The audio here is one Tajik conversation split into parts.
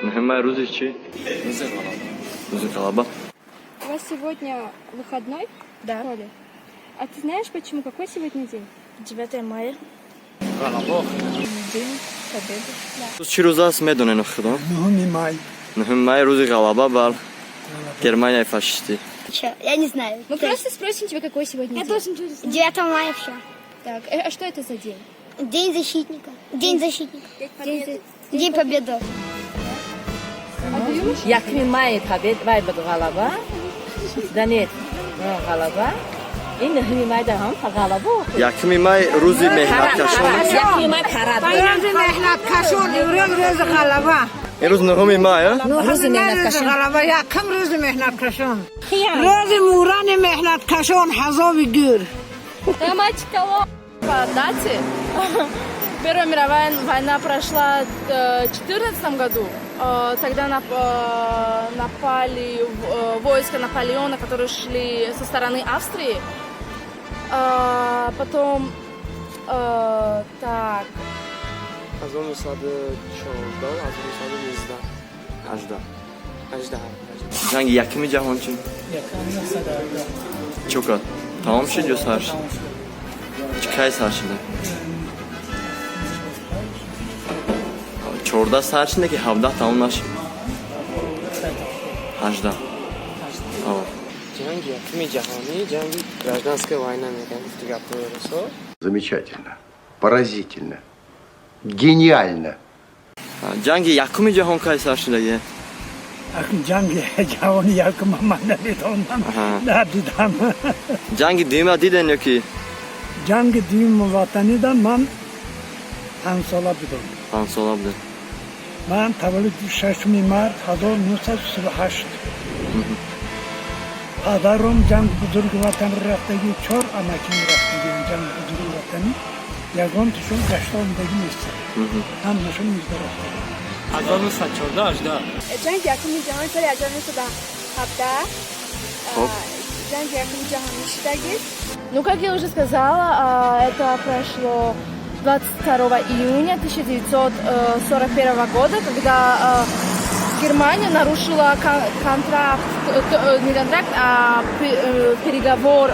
9 май рӯзи чӣ? Рӯзи ғалаба. Рӯзи ғалаба. У вас сегодня выходной Да. в школе? А ты знаешь, почему? Какой сегодня день? 9 мая. Ғалаба. День Победы. Рӯз чӣ рӯз аст, медонед худо? 9 май. 9 май, рӯзи ғалаба бар Германияи фашистӣ. Чё? Я не знаю. Мы просто спросим тебя, какой сегодня день. Тоже ничего не знаю. 9 мая все. Так, а что это за день? День защитника. День защитника. День. День Победы. 1 май побед вай буд, ғалаба. Да нет, ғалаба ин 9 май да ҳам ғалаба. 1 май рӯзи меҳнаткашон. 1 май парад буд. Рӯзи меҳнаткашон, имрӯз рӯзи ғалаба. Ин рӯз 9 май, а? Рӯзи рӯзи меҳнаткашон. Ғалаба, якум рӯзи меҳнаткашон, рӯзи мурани меҳнаткашон, ҳазоби гӯр. По дате Первая мировая война прошла в 2014 году. Тогда напали войска Наполеона, которые шли со стороны Австрии. Потом, так, 1914, 1919. 18. 18. Ҷанги якуми ҷаҳон чӣ? Чӣ кард? Тамом шуд ё сар шуд? Чӣ, кай сар шуда? 14 сар шуда, ки 17 тамом нашуд. 18. Ҷанги якуми ҷаҳонӣ, ҷанги гражданская война мегӯянд, гуфти гапҳои русо. Замечательно. Поразительно. Гениально. Ҷанги якуми ҷаҳон кай сар шудагӣ? Акн ҷанги ҷаҳони якум ман намедонам. Надидам. Ҷанги дуюма диден ё ки? Ҷанги дуюми ватанида ман 5сола будам. 5сола будем. Ман таваллуди 6 март 1938. Падаром ҷанги бузурги ватанро рафтагӣ, чор амаким рафтагӣ ҷанги бузурги ватанӣ, ягонташон гашта омадагӣ нестанд, ҳамашон мизда рафтагӣ. 1914, 18. Ҷанги якуми ҷаҳон соли 1917 Хоб. ҷанги якуми ҷаҳонӣ шудагӣ. Ну, как я уже сказала, это прошло 22 июня 1941 года, когда Германия нарушила контракт, не контракт, а переговор,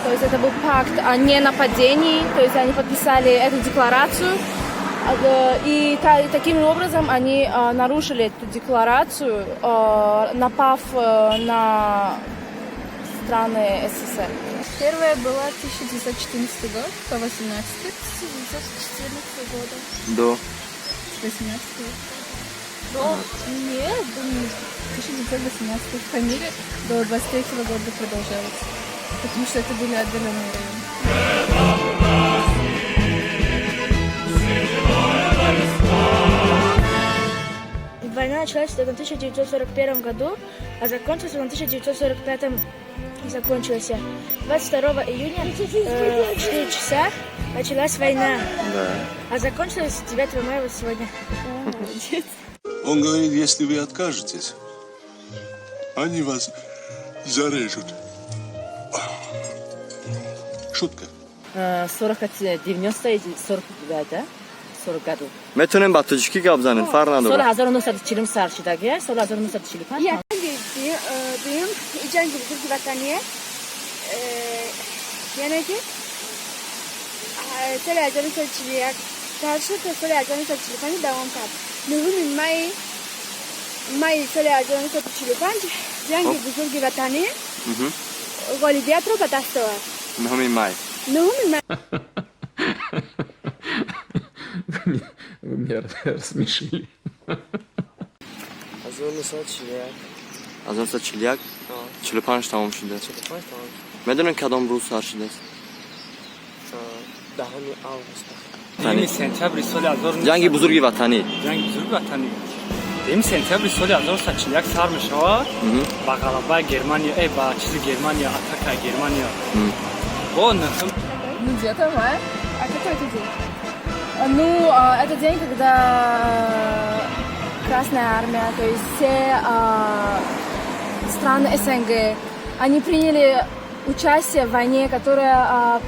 то есть это был пакт о ненападении, то есть они подписали эту декларацию, и таким образом они нарушили эту декларацию, напав на страны СССР. Первая была 1914 год по 18. 1914 года. До? 18. До... Нет, до 1918 в Памире до 23 года продолжалось. Потому что это были отдаленные районы. Война началась в 1941 году, а закончилась в 1945 закончилась. 22 июня в 4 часа началась война, а закончилась 9 мая, вот сегодня. Он говорит, если вы откажетесь, они вас зарежут. Шутка. 40, 90, 42, да? 40 году. Метавонем ба тоҷикӣ гап занем, фарқ Соли надорад. 1940 сар шудагӣ, соли 1945. Ҷанги дуюм ҷанги бузурги ватание, яъне ки соли 1941 сар шуд, то соли 1945 давом кард. 9 майи соли 1945 ҷанги бузурги ватанӣ ғолибиятро ба даст овард. 9 май. 9 май. Вы меня рассмешили. 1941. 1941, 45 тамом шудааст. 45 тамом шуд. Медонед, кадом рӯз сар шудааст? 10 август. Ватанӣ. Сентябри соли 1900. Ҷанги бузурги ватанӣ. Ҷанги бузурги ватанӣ 10 сентябри соли 1941 сар мешавад ба ғалабаи Германия, ба чизи Германия, атакаи Германия бо нӯҳум. Ну, 9 мая. А какой это день? Ну, это день, когда Красная Армия, то есть все страны СНГ, они приняли участие в войне, которая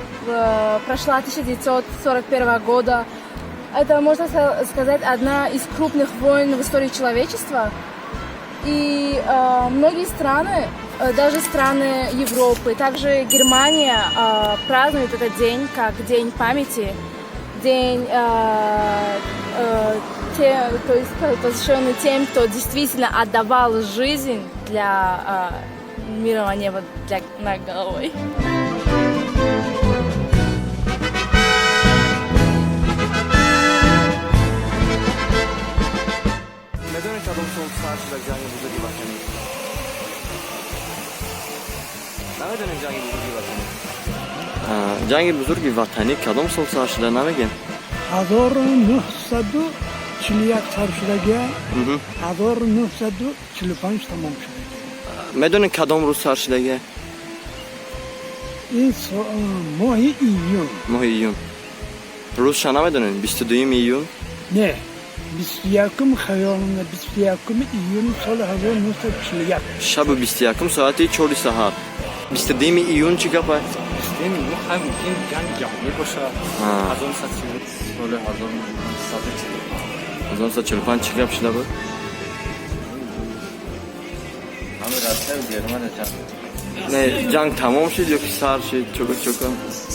прошла 1941 года. Это, можно сказать, одна из крупных войн в истории человечества. И многие страны, даже страны Европы, также Германия празднует этот день как день памяти, день, то есть посвященный тем, кто действительно отдавал жизнь для мирного неба над головой. Медонед, кадом сол сар шуда Ҷанги Бузурги Ватанӣ? Намедонем Ҷанги Бузурги Ватанӣ? Ҷанги Бузурги Ватанӣ кадом сол сар шуда, намегем? 1941 сар шудагия, 1945 тамом шудагия. Медонед, кадом рӯз сар шудагия? Ин моҳи июн. Моҳи июн. Рӯзша намедонед? 22-юми июн? Не, 21-ум, хаёлимда, 21-уми июни соли 1941. Шаби 21-ум, соати 4-и саҳар. 22-юми июн чӣ гапа? 22-юми июн хай мумкин ҷанги ҷаҳонӣ бошад. Соли 1945. 1945 чӣ гап шуда буд? Ҳами Россияю Германия ҷанг. Не, ҷанг тамом шуд ё ки сар шуд? Чука чука.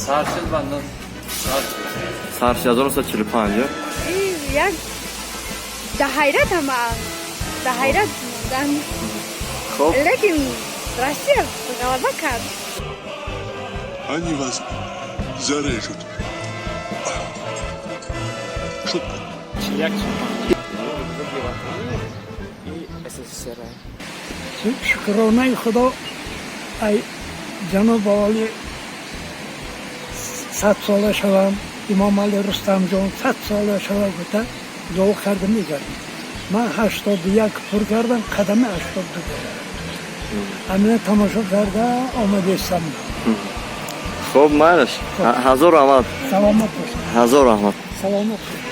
Сар шуд, баъдан сар шуд. Сар шуд 1945, ё? Як да ҳайрат, ҳама да ҳайрат монданд. Хоб. Лекин Россия ғалаба кард. Они вас зарежут. Шутка. 41. СССР. Шукронаи Худо, ай ҷаноби олӣ, 100 сола шавам, Имомалӣ Рустамҷон 100 сола шава гуфта дуо карда мегардем. Ман 81 пур кардам, қадами 82 дорам. Ҳамина тамошо карда омадестам. Хоб, майлаш, ҳазор раҳмат. Саломат бошед. Ҳазор раҳмат. Саломат бошед.